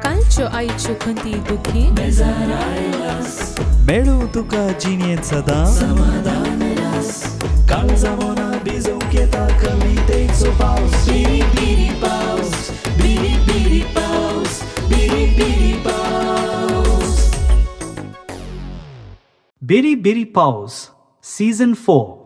कालच्यो आयच्यो खंती दुखी मेळूं तुका जिणेंत सदां समाधान रास काळजा मना भिजोवंक येता कवितेचो पावस बिरी बिरी पावस बिरी बिरी पावस बिरी बिरी पावस. बिरी बिरी पावस सीझन 4.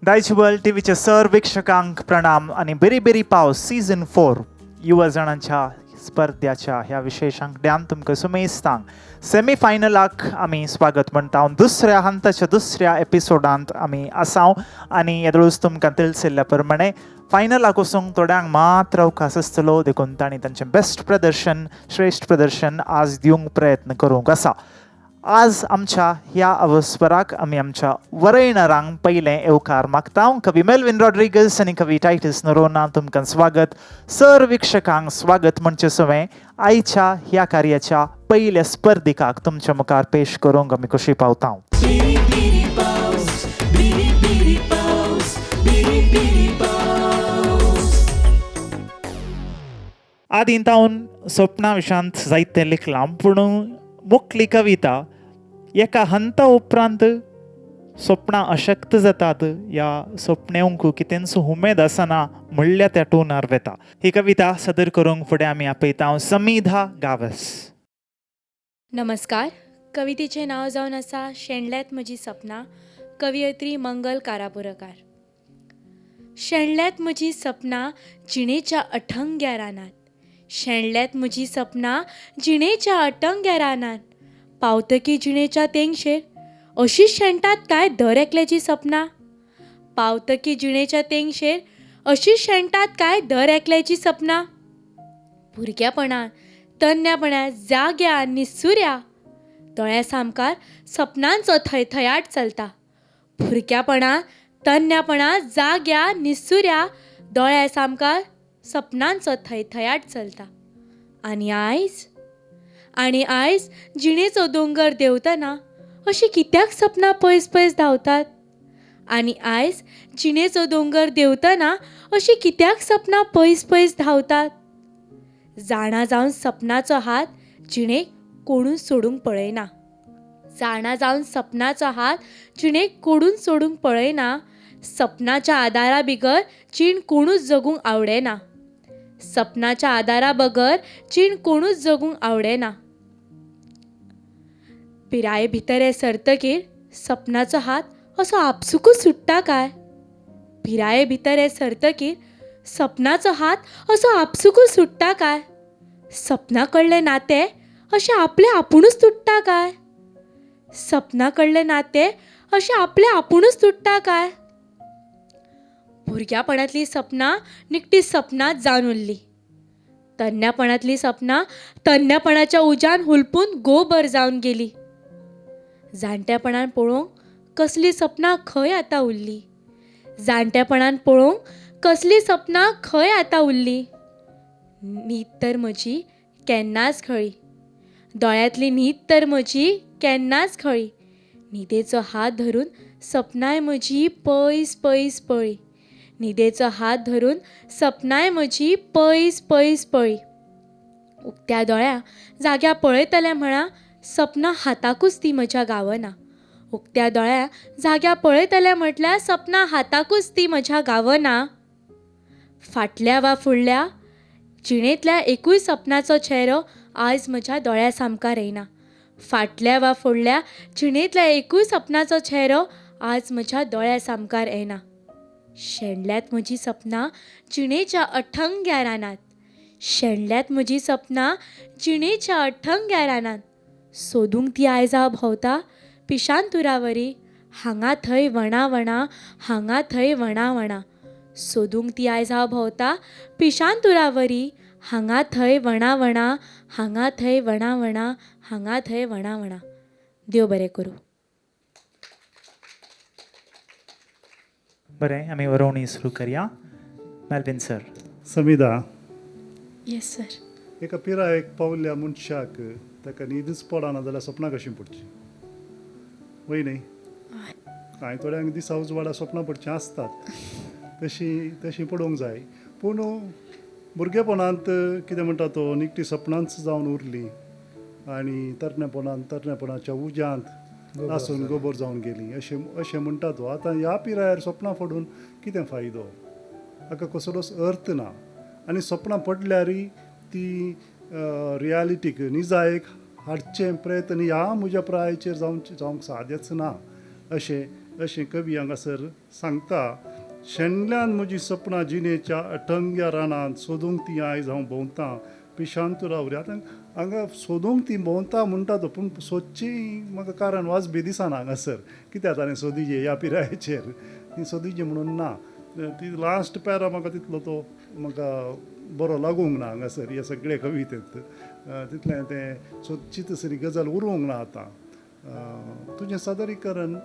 दायज वर्ल्ड टीव्हीच्या सर वीक्षकांक प्रणाम आनी बिरी बिरी पावस सीझन 4 युवा जाणांच्या स्पर्ध्याच्या ह्या विशेष आंकड्यान तुमकां सुमेस्तांक सेमीफायनलाक आमी स्वागत म्हणटा. दुसऱ्या हंताच्या दुसऱ्या एपिसोडांत आमी आसाव आनी येदोळूच तुमकां तिळसिल्ल्या प्रमाणे फायनलाक वचूंक थोड्यांक मात्र अवकाश आसतलो, देखून तांणी तांचें बेस्ट प्रदर्शन, श्रेश्ठ प्रदर्शन आज दिवंक प्रयत्न करूंक आसा. आज आमच्या ह्या अवस्वराक आमी आमच्या वरयणारांक पयलें येवकार मागता. कवी मेल्विन रॉड्रिगस आनी कवी टायटस नरोना तुमकां स्वागत. सर वीक्षकांक स्वागत म्हणचें सवें आयच्या ह्या कार्याच्या पयल्या स्पर्धिकाक तुमच्या मुखार पेश करूंक आमी खोशी पावता. बिरी बिरी पावस बिरी बिरी पावस बिरी बिरी पावस. आदीं तावन सपना विशांत जायतें लिखलां, पूण मुखली कविता एका हंता उपरांत सपनां अशक्त जातात या सपनेवंक कितेंच उमेद आसना म्हणल्या त्या टोनार वेता. ही कविता सदर करूंक फुडें आमी आपयता समिधा गावस. नमस्कार. कवितेचें नांव जावन आसा शेणल्यात म्हजी सपनां, कवियत्री मंगल कारापुरकार. शेणल्यात म्हजी सपनां जिणेच्या अठंग्या रानांत, शेणल्यात म्हजी सपनां जिणेच्या अटंग्या रानांत, पावतकी जिणेच्या तेंगशेर अशीच शेणटात काय दर एकल्याची सपनां, पावतकी जिणेच्या तेंगशेर अशीच शेणटात काय दर एकल्याची सपनां. भुरगेपणान तन्न्यापणान जाग्या निसुऱ्या दोळ्या सामकार सपनांचो थयथयाट चलता. भुरग्यापणान तन्न्यापणान जाग्या निसुऱ्या दोळ्या सामकार सपनांचो थयथयाट चलता. आनी आयज, आनी आयज जिणेचो दोंगर देंवतना अशीं कित्याक सपनां पयस पयस धांवतात? आनी आयज जिणेचो दोंगर देंवतना अशीं कित्याक सपनां पयस पयस धांवतात? जाणा जावन सपनाचो हात जिणेक कोणूच सोडूंक पळयना, जाणा जावन सपनाचो हात जिणेक कोणूच सोडूंक पळयना. सपनाच्या आदारा बिगर जीण कोणूच जगूंक आवडेना, सपनाच्या आदारा बगर जीण कोणूच जगूंक आवडेना. पिराये भितर हे सरतकीर सपनाचो हात असो आपसुकूच सुट्टा काय? पिराये भितर हे सरतकीर सपनाचो हात असो आपसुकूच सुट्टा काय? सपना कडलें नातें अशें आपलें आपुणूच तुट्टा काय? सपना कडलें नातें अशें आपलें आपुणूच तुट्टा काय? भुरग्यापणांतलीं सपनां निखटी सपनांच जावन उरलीं, तन्न्यापणांतलीं सपनां तन्न्यापणाच्या उज्यान हुलपून गोबर जावन गेलीं. जाणटेपणान पळोवंक कसलीं सपनां खंय आतां उरलीं, जाणटेपणान पळोवंक कसलीं सपनां खंय आतां उरलीं. न्हीद तर म्हजी केन्नाच खळी, दोळ्यांतली न्हीद तर म्हजी केन्नाच खळी. न्हिदेचो हात धरून सपनांय म्हजी पयस पयस पळी, न्हिदेचो हात धरून सपनांय म्हजी पयस पयस पळी. उक्त्या दोळ्या जाग्या पळयतलें म्हळां सपनां हाताकूच ती म्हज्या गावना, उक्त्या दोळ्या जाग्या पळयतलें म्हटल्यार सपनां हाताकूच ती म्हज्या गावना. फाटल्या वा फुडल्या जिणेंतल्या एकूय सपनाचो चेहरो आयज म्हज्या दोळ्या सामकार येना, फाटल्या वा फुडल्या जिणेंतल्या एकूय सपनाचो चेहरो आज म्हज्या दोळ्या सामकार येना. शेणल्यात म्हजी सपनां जिणेच्या अठंग्या रानांत, शेणल्यात म्हजी सपनां जिणेच्या अठंग्या रानांत. सोदूंक ती आयज हांव भोंवता पिशांतुरावरी, हांगा थंय वणा वणा, हांगा थंय वणा वणा. सोदूंक ती आयज हांव भोंवता पिशांतुरावरी, हांगा थंय वणा वणा, हांगा थंय वणा वणा, हांगा थंय वणा वणा. देव बरें करूं. बरें, आमी वरोवणी सुरू करया. Melvin sir. Samidha. Yes sir. एका पिरायेक पावल्ल्या मनशाक ताका न्हीदच पडना जाल्यार सपनां कशीं पडचीं, वय न्ही? कांय थोड्यांक दिसा उजवाडा सपनां पडचीं आसतात, तशीं तशीं पडूंक जाय. पूण भुरगेपणांत कितें म्हणटा तो निकटी सपनांच जावन उरली आनी तरणेपणांत तरणेपणाच्या उज्यांत आसून गोबर जावन गेली अशें अशें म्हणटा तो. आतां ह्या पिरायेर सपनां फोडून कितें फायदो, हाका कसलोच अर्थ ना. आनी सपनां पडल्यारय ती रियालिटीक निजायेक हाडचें प्रयत्न ह्या म्हज्या प्रायेचेर जावंक साध्यच ना अशें अशें कवी हांगासर सांगता. शेणल्यान म्हजी सपनां जिणेच्या अटंग्या रानांत सोदूंक ती आयज हांव भोंवतां पिशांत रावरी. आतां हांगा सोदूंक ती भोंवता म्हणटा तो, पूण सोदची म्हाका कारण वाजबी दिसना हांगासर, कित्याक ताणें सोदीचे ह्या पिरायेचेर ती सोदीची म्हणून ना. ती लास्ट पॅरा म्हाका तितलो तो म्हाका बरो लागूंक ना हांगासर ह्या सगळे कवितेंत, तितलें तें सोदची तसली गजाल उरूंक ना. आतां तुजें सादरीकरण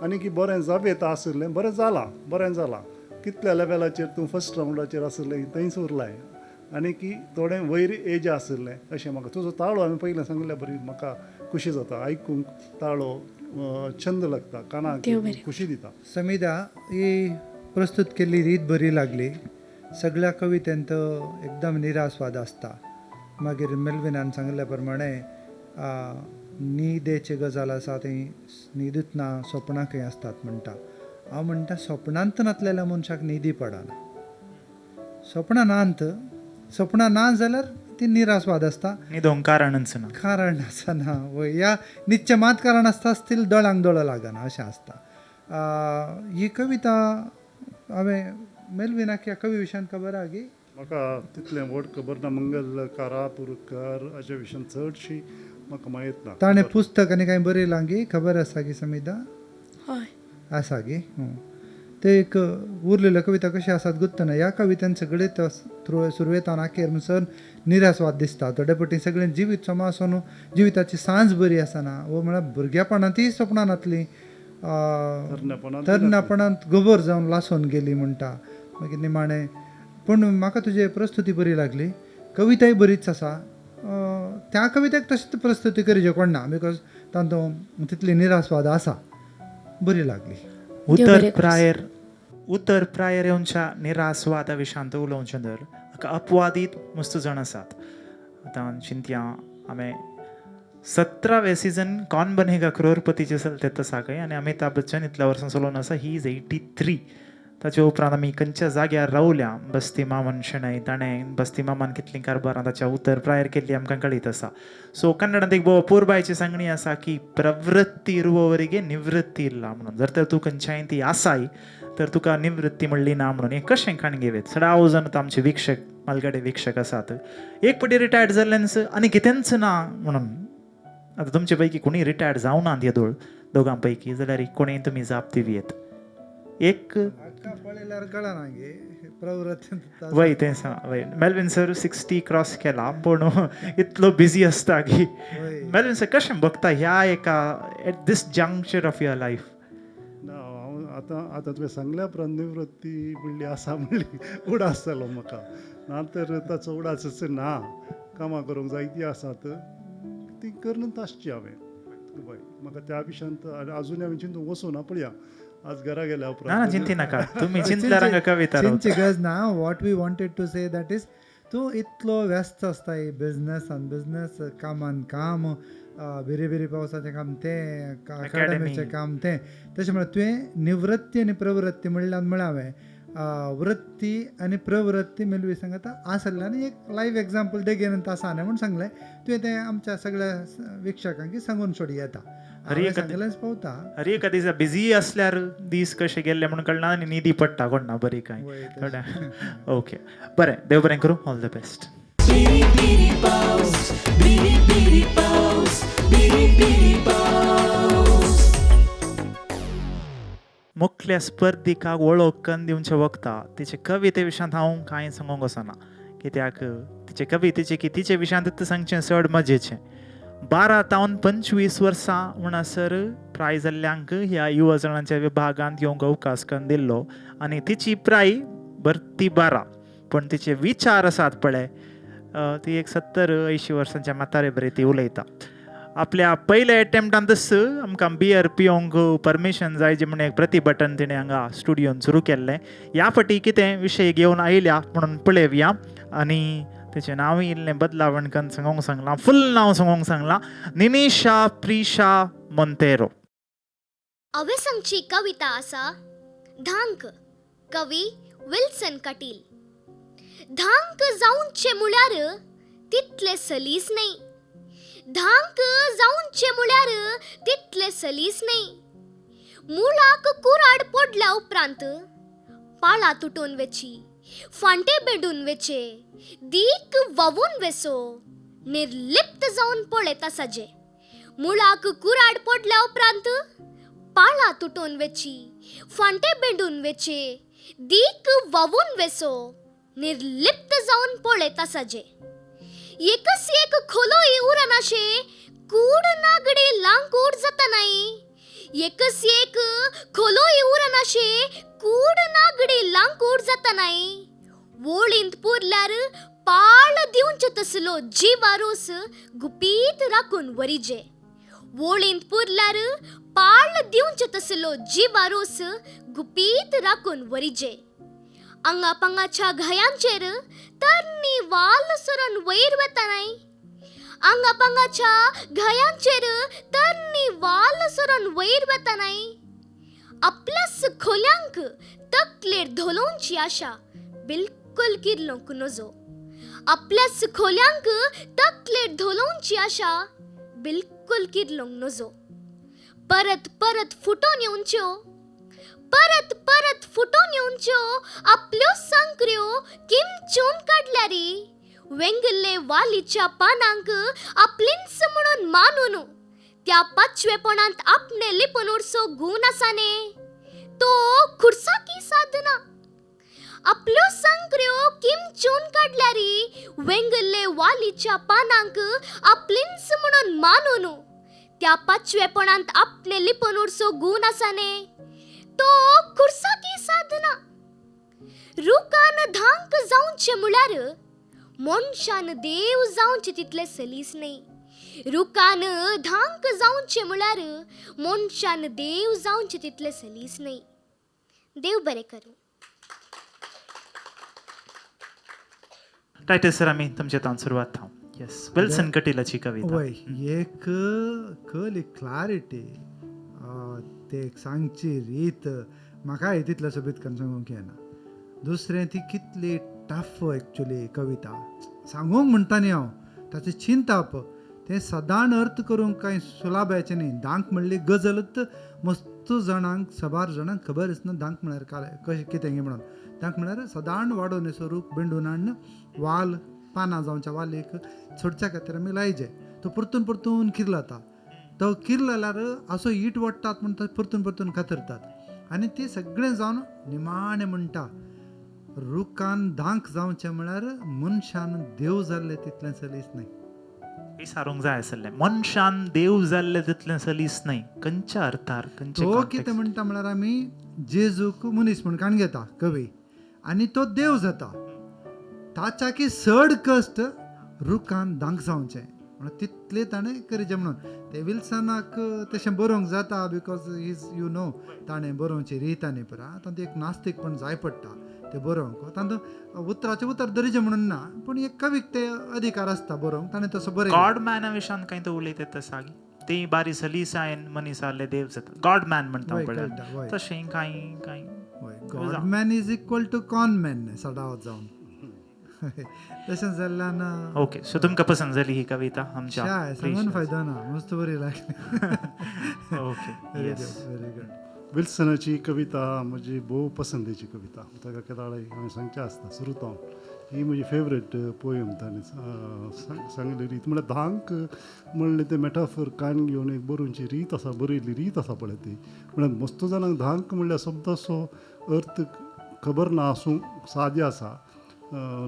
आनी की बरें जावेत आशिल्लें, बरें जालां, बरें जालां. कितल्या लेवलाचेर तूं फर्स्ट रावंडाचेर आशिल्लें थंयच उरलाय आनी की थोडें वयर एज आशिल्लें अशें म्हाका. तुजो ताळो हांवें पयलें सांगिल्ल्या बरी म्हाका खुशी जाता आयकूंक, ताळो छंद लागता, कानाक खुशी दिता. समिधा, ही प्रस्तूत केल्ली रीत बरी लागली. सगळ्या कवितेंत एकदम निराशवाद आसता. मागीर मेल्विनान सांगिल्ल्या प्रमाणे न्हिदेची गजाल आसा ती न्हिदूच ना, सपनां खंय आसतात म्हणटा. हांव म्हणटा सपनांत नासलेल्या मनशाक न्हिदी पडना. सपनां नात, सपनां ना जाल्यार ती निराशवाद आसता, न्हिदोंक कारणच ना, कारण आसना वय, ह्या न्हिदचें मात कारण आसता, स्टील दोळ्यांक दोळो लागना अशें आसता. ही कविता हांवें मेल्विनाक ह्या कवी विशयान खबर आहा की म्हाका तितलें व्हड खबर ना. मंगल कारापुरकर हाच्या विशयान चडशी म्हाका म्हायत ना. ताणें पुस्तक आनी कांय बरयलां गी खबर आसा गी समिधा? हय आसा गी. ते एक उरलेल्यो कविता कश्यो आसात गुत्तना. ह्या कवितेन सगळे सुरवेतान आखेर म्हणसर निराशवाद दिसता. थोडे पटी सगळें जिवीत समा आसून जिविताची सांज बरी आसना, वो म्हळ्यार भुरगेपणांतय सपनां नातलीं, तरणापणांत गोबर जावन लासून गेली म्हणटा मागीर निमाणें. पूण म्हाका तुजी प्रस्तुती बरी लागली, कविताय बरीच आसा. त्या कवितेक तशेंच प्रस्तुती करची कोण ना, because तातूंत तितली निराशवाद आसा. बरी लागली. उतर प्रायर येवच्या निराशवादा विशयांत उलोवचें तर हाका अपवादीत मस्त जाण आसात. आतां चिंतया हांवें 17वें सिजन कौन बनेगा करोडपतीचें चलते तसा खंय, आनी अमिताभ बच्चन इतल्या वर्सां चलोवन आसा, he is 83. ताचे उपरांत आमी खंयच्या जाग्यार रावल्या, बस्ती मामन शणै ताणें बस्ती मामान कितलीं कारभारां ताच्या उतर प्रायर केल्ली आमकां कळीत आसा. सो कन्नडांत एक भोव अपुरबायची सांगणी आसा की प्रवृत्ती इरुववರಿಗೆ निवृत्ती इल्ला म्हणून. जर तर तूं खंयच्याय ती आसाय तर तुका निवृत्ती म्हणली ना म्हणून. हें कशें काणगेवेत सडाव जाण आतां आमचे वीक्षक मालगाडे वीक्षक आसात, एक पटी रिटायर्ड जाल्ल्यान आनी कितेंच ना म्हणून. आतां तुमचे पैकी कोणीय रिटायर्ड जावना येदोळ दोगां पैकी जाल्यार कोणीय तुमी जाप दिवयेत. एक पळयल्यार कळना गे प्रवृत्ती वय तें सांग वय. मेल्विन सर 60 क्रॉस केला पूण इतलो बिजी आसता की मेल्विन सर कशें बघता ह्या एका at this juncture of your life? ना हांव आतां आतां तुवें सांगल्या उपरांत निवृत्ती म्हणली आसा म्हणली उडास जालो म्हाका, ना तर ताचो उडासच ना. कामां करूंक जायतीं आसात ती करून आसची हांवें. वय म्हाका त्या विशयांत आजुनूय हांवें चिंतूंक वचूं ना. पळया आज घरा गेल्या उपरांत. चिंती नाका तुमी चिंतल्यार हांगा कविता चिंतची गरज ना. What we wanted to say that is तूं इतलो व्यस्त आसता बिजनस आनी बिजनस, कामान काम, बिरी बिरी पावसाचें काम तें, अकाडमीचें काम तें, तशें म्हळ्यार तुवें निवृत्ती आनी प्रवृत्ती म्हणल्यार म्हळ्यार हांवें वृत्ती आनी प्रवृत्ती मेलवी सांगता आसलें आनी एक लायव्ह एग्जाम्पल देगेन आसा न्ही म्हूण सांगलें तुवें तें आमच्या सगळ्या वीक्षकांक सांगून सोड येता. सांगलेंच पावता. हर एका दिसा बिजी असल्यार दीस कशे गेल्ले म्हणून कळना आनी निधी पडटा कोण ना बरी कांय. ओके बरें, देव बरें करूं, ऑल the best. मुखल्या स्पर्धिकाक वळख कन्न दिवचें वखता तिचे कविते विशयांत हांव कांय सांगूंक वचना, कित्याक तिचे कवितेचे की तिचे विशयांत सांगचें चड मजेचें. 12 तावन 25 वर्सां म्हणसर प्राय जाल्ल्यांक ह्या युवजणांच्या विभागांत येवंक अवकाश कन्न दिल्लो आनी तिची प्राय भरती 12, पूण तिचे विचार आसात पळय ती एक 70-80 वर्सांच्या म्हातारे बरी ती उलयता. आपल्या पयल्या एटेम्प्टांतच आमकां बियर पिवंक परमिशन जाय जे म्हण एक प्रतिबटन तिणें हांगा स्टुडियोन सुरू केल्लें. ह्या फाटी कितें विशय घेवन आयल्या म्हणून पळोवया आनी तेचें नांवूय इल्लें बदलावण करून सांगूंक सांगलां, फूल नांव सांगूंक सांगलां, निनिशा प्रिशा मोंतेरो. अवेसंगची कविता आसा धांक, कवी विल्सन कटील. धांक जावचे म्हळ्यार तितले सलीस न्हय, धांक जावचे म्हळ्यार तितले सलीस न्हय. मुळाक कुराड पडल्या उपरांत पाळां तुटून वेची, फांटे बेडून वेचे, दीक व्हांवून वेसो, निर्लिप्त जावन पळयता साजे. मुळाक कुराड पडल्या उपरांत पाळां तुटून वेची, फांटे बेंडून वेचे, दीक व्हांवून वेसो, निर्लिप्त जावन पळयता साजे. एकच एक खोलोय उरनाशे, कूड नागडी लांकूड जाता नाय. एकच एक खोलोय उरनाशे, कूड नागडी लांकूड जाता नाय. वोळींत पुरल्यार पाळ दिवचे तसलो जिवारोस गुपीत राखून वरिजे. वोळींत पुरल्यार पाळ दिवचे तसलो जिवारोस गुपीत राखून वरिजे. आंगा पांगाच्या घायांचेर तरणी वाल सरून वयर वता नाय. आंगा पांगाच्या घायांचेर तरणी वाल सरून वयर वता नाय. आपल्याच खोल्यांक तकलेर धोलोवची आशा बिलकुल किरलोंक नजो. आपल्याच खोल्यांक तकलेर धोलोवची आशा बिलकुल किरलोंक नजो. परत परत फुटोन येवच्यो, परत परत फुटोन येवच्यो आपल्यो सांकऱ्यो किमचून काडल्यारी वेंगल्ले वालीच्या पानांक आपलींच म्हणून मानून त्या पाचवेपणांत आपणे लिपून उरचो गूण आसा न्ही, तो खुर्साकी साधना. आपल्यो सांकऱ्यो किमचून काडल्यारी वेंगल्ले वालीच्या पानांक आपलींच म्हणून मानून त्या पाचवेपणांत आपणे लिपून उरचो गूण आसा न्ही, तो खुर्साकी साधना. रुखान धांक जावचें म्हळ्यार मनशान देव जावचें तितलें सलीस न्हय. रुखान धांक जावचें म्हळ्यार मनशान देव जावचें तितलें सलीस न्हय. देव बरें करूं. टायटस सर, आमी तुमचे तान सुरवात हांव. येस, विल्सन कटीलाची कविता. वय, एक कली क्लॅरिटी, ते एक सांगची रीत म्हाका तितलें सोबीत करून सांगूंक येना. दुसरें ती कितली टफ एक्चुली कविता सांगूंक म्हणटा न्ही हांव, ताचें चिंताप तें सदांच अर्थ करूंक कांय सुलाभायचें न्ही. धांक म्हणली गजलच मस्त जाणांक, सबार जाणांक खबर आसना धांक म्हळ्यार काय कशें कितें म्हणून. धांक म्हळ्यार सदांच वाडोवन असो रूख बेंडून हाडून वाल पानां जावच्या वालीक सोडच्या खातीर आमी लायचे. तो परतून परतून किर्लता, तो किर्लल्यार असो it वडटात म्हूण तो परतून परतून कातरतात आनी ती सगळें जावन निमाणें म्हणटा रुखान धांक जावचें म्हळ्यार मनशान देव जाल्लें तितलें सलीस न्हय. विचारूंक जाय आसलें, मनशान देव जाल्लें तितलें सलीस न्हय खंयच्या अर्थार, खंयच्या तो कितें म्हणटा म्हळ्यार आमी जेजूक मनीस म्हूण काण घेता कवी आनी तो देव जाता, ताच्याकी चड कश्ट रुखान धांक जावचें म्हणून तितलें ताणें करचें म्हणून. ते विल्सनाक तशें बरोवंक जाता because is you know ताणें बरोवची रीत आनी पुरा तातूंत एक नास्तीकपण जाय पडटा तें बरोवंक. तातूंत उतराचें उतर दरीचें म्हणून ना, पूण एक कवीक ते अधिकार आसता बरोवंक, ताणें तसो बरयलें. गॉड मॅना विशयान कांय तो उलयता तसो ती बारी सलीसायन मनीस आहले देव जाता, गॉड मॅन म्हणटा पळय तशें कांय कांय. God man is equal to con man सडावत जावन तशें जाल्ल्यान. ओके, सो तुमकां पसंत जाली ही कविता आमच्या? सांगून फायदो ना, मस्त बरी लागली. Okay, very good. विल्सनाची कविता म्हजी भोव पसंदीची कविता, ताका केदाळाय हांवें सांगचें आसता सुरू हांव. ही म्हजी फेवरेट पोयम ताणें सांगली रीत म्हळ्यार धांक म्हणलें तें मेटाफर कान घेवन एक बरोवची रीत आसा, बरयल्ली रीत आसा पळय ती. म्हळ्यार मस्त जाणांक धांक म्हणल्यार शब्दाचो अर्थ खबर ना आसूं सादें आसा.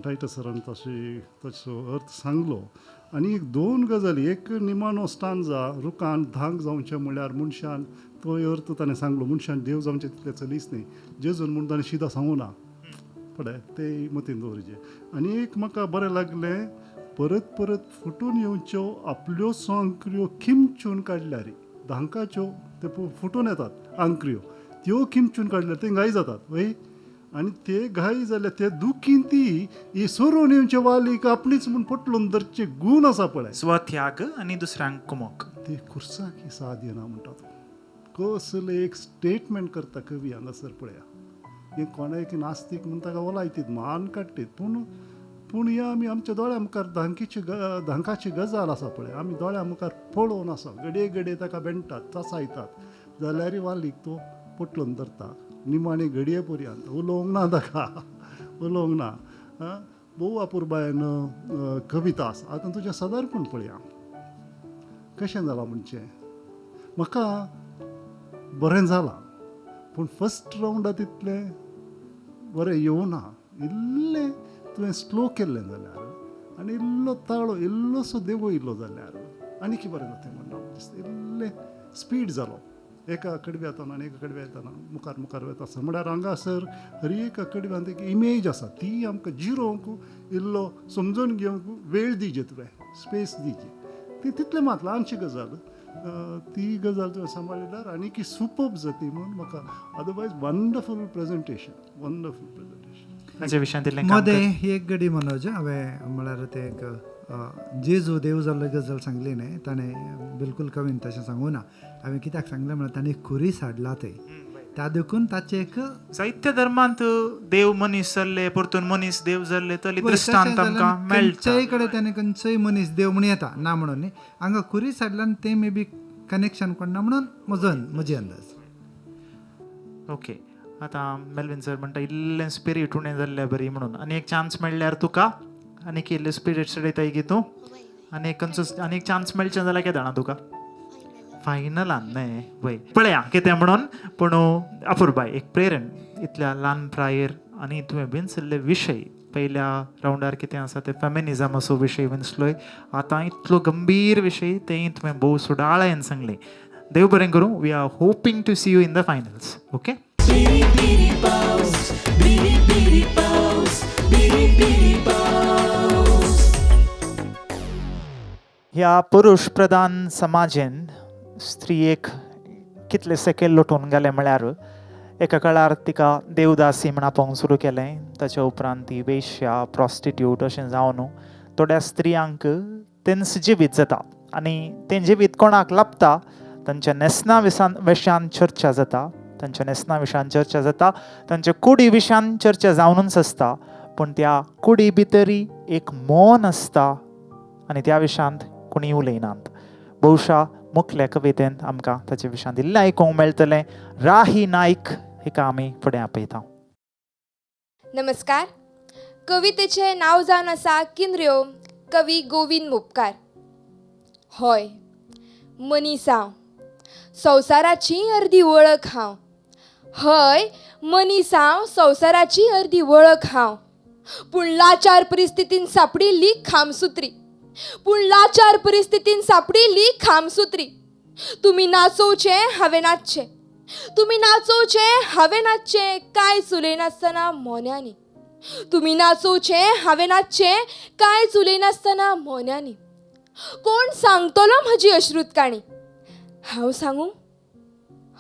टायटस सरान तशी तसो अर्थ सांगलो. आनी एक दोन गजाली, एक निमाणो स्टांजा रुखान धांक जावचें म्हळ्यार मनशान, तो अर्थ ताणें सांगलो मनशान देव जावचें तितलें चलीच न्ही, जेजून म्हूण ताणें शिदा सांगूं ना पळय, तें मतीन दवरचें. आनी एक म्हाका बरें लागलें परत परत फुटून येवच्यो आपल्योच आंकऱ्यो खिमचून काडल्यार धांकाच्यो ते फुटून येतात आंकऱ्यो त्यो खिमचून काडल्यार ते घाई जातात वय आनी ते घाई जाल्यार ते दुखीन ती ही सरून येवचे वालीक आपलीच म्हूण पटलून धरचे गूण आसा पळय स्वत्याग आनी दुसऱ्यांक कुमक ते खुर्साक ही साथ येना म्हणटा तो कसलें एक स्टेटमेंट करता कवी हांगासर पळया हें कोणाक नास्तीक म्हूण ताका वलायतीत मान काडटीत पूण पूण हें आमी आमच्या दोळ्या मुखार धांकीची धांकाची गजाल आसा पळय आमी दोळ्या मुखार पळोवन आसा घडये घडये ताका बेणटात चांचायतात जाल्यारय वालीक तो पोटलून धरता निमाणे घडये पर्यंत उलोवंक ना ताका उलोवंक ना भोव अपुरबायेन कविता आसा. आतां तुजें सादारणपण पळया कशें जालां म्हणचें म्हाका बरें जालां पूण फस्ट रावंडा तितलें बरें येवना इल्लें तुवें स्लो केल्लें जाल्यार आनी इल्लो ताळो इल्लोसो देंवयलो जाल्यार आनीक बरें जातें म्हणून दिसता. इल्लें स्पीड जालो एका कडव्या आनी एका कडव्या येताना मुखार मुखार वता आसा म्हळ्यार हांगासर हर एका कडव्यांत एक इमेज आसा ती आमकां जिरोवंक इल्लो समजून घेवंक वेळ दिजे तुवें स्पेस दिजे ती तितलें मात ल्हानशी गजाल ती गजाल तुवें सांबाळ्ळी आनी की सुपर्ब जाती म्हणून म्हाका. Otherwise wonderful presentation wonderful presentation. हाचे विशयांत इल्लें मदें एक गडी मनोज हांवें म्हळ्यार तें एक जेजू देव जाल्लो गजाल सांगली न्ही ताणें बिलकूल कवीन तशें सांगूं ना हांवें कित्याक सांगलें म्हळ्यार ताणें खुरीस हाडला थंय त्या देखून ताचें एक साहित्य धर्मांत देव मनीस जाल्ले परतून मनीस देव जाल्ले तरी दृश्टांत आमकां मेळटा. खंयच्याय कडेन ताणें खंयचोय मनीस देव म्हण येता ना म्हणून न्ही हांगा खुरीस हाडला आनी तें मे बी कनेक्शन कोण ना म्हणून म्हजो म्हजी अंदाज. ओके आतां मेलवीन सर म्हणटा इल्लें स्पिरीट उणें जाल्ल्या बरी म्हणून आनी एक चान्स मेळ्ळ्यार तुका आनीक इल्लें स्पिरीट चडयताय की तूं आनी एक खंयचो आनी एक चान्स मेळचें जाल्यार कितें जाणा तुका फायनलान न्हय वय पळया कितें म्हणून. पूण अपुरबाय एक प्रेरण इतल्या ल्हान प्रायेर आनी तुवें विंचल्ले विशय पयल्या रावंडार कितें आसा तें फेमिनिजमाचो विशय विंचलोय आतां इतलो गंभीर विशय तेंय तुवें भोव सुडाळायेन सांगलें. देव बरें करूं. We are hoping to see you in the finals. Okay. ह्या पुरुश प्रधान समाजेन स्त्रियेक कितले सेकेल लोटून घालें म्हळ्यार एका काळार तिका देवदासी म्हण आपोवंक सुरू केलें. ताच्या उपरांत ती वेश्या प्रॉस्टिट्यूट अशें जावन थोड्या स्त्रियांक तेंच जिवीत जाता आनी तें जिवीत कोणाक लाबता तांच्या न्हेसना विशान चर्चा जाता तांच्या न्हेसना विशयान चर्चा जाता तांच्या कुडी विशयान चर्चा जावनूच आसता पूण त्या कुडी भितरी एक मौन आसता आनी त्या विशयांत कोणी उलयनात. बहुशा मुखल्या कवितेंत आमकां ताचे विशयांत इल्लें आयकूंक मेळटलें. राही नायक हिका आमी फुडें आपयता. नमस्कार. कवितेचें नांव जावन आसा किंद्र्यो. कवी गोविंद मोपकार. हय मनीस हांव संवसाराची अर्दी वळख हांव. हय मनीस हांव संवसाराची अर्दी वळख हांव. पूण लाचार परिस्थितीन सापडिल्ली खामसुत्री. पूण लाचार परिस्थितीन सापडिल्ली खामसुत्री. तुमी नाचोवचें हांवें नाचचें तुमी नाचोवचें हांवें नाचचें कांयच उलयनासतना मोन्यांनी. तुमी नाचोवचें हांवें नाचचें कांयच उलयनासतना मोन्यांनी. कोण सांगतलो म्हजी अश्रुत काणी? हांव सांगूं?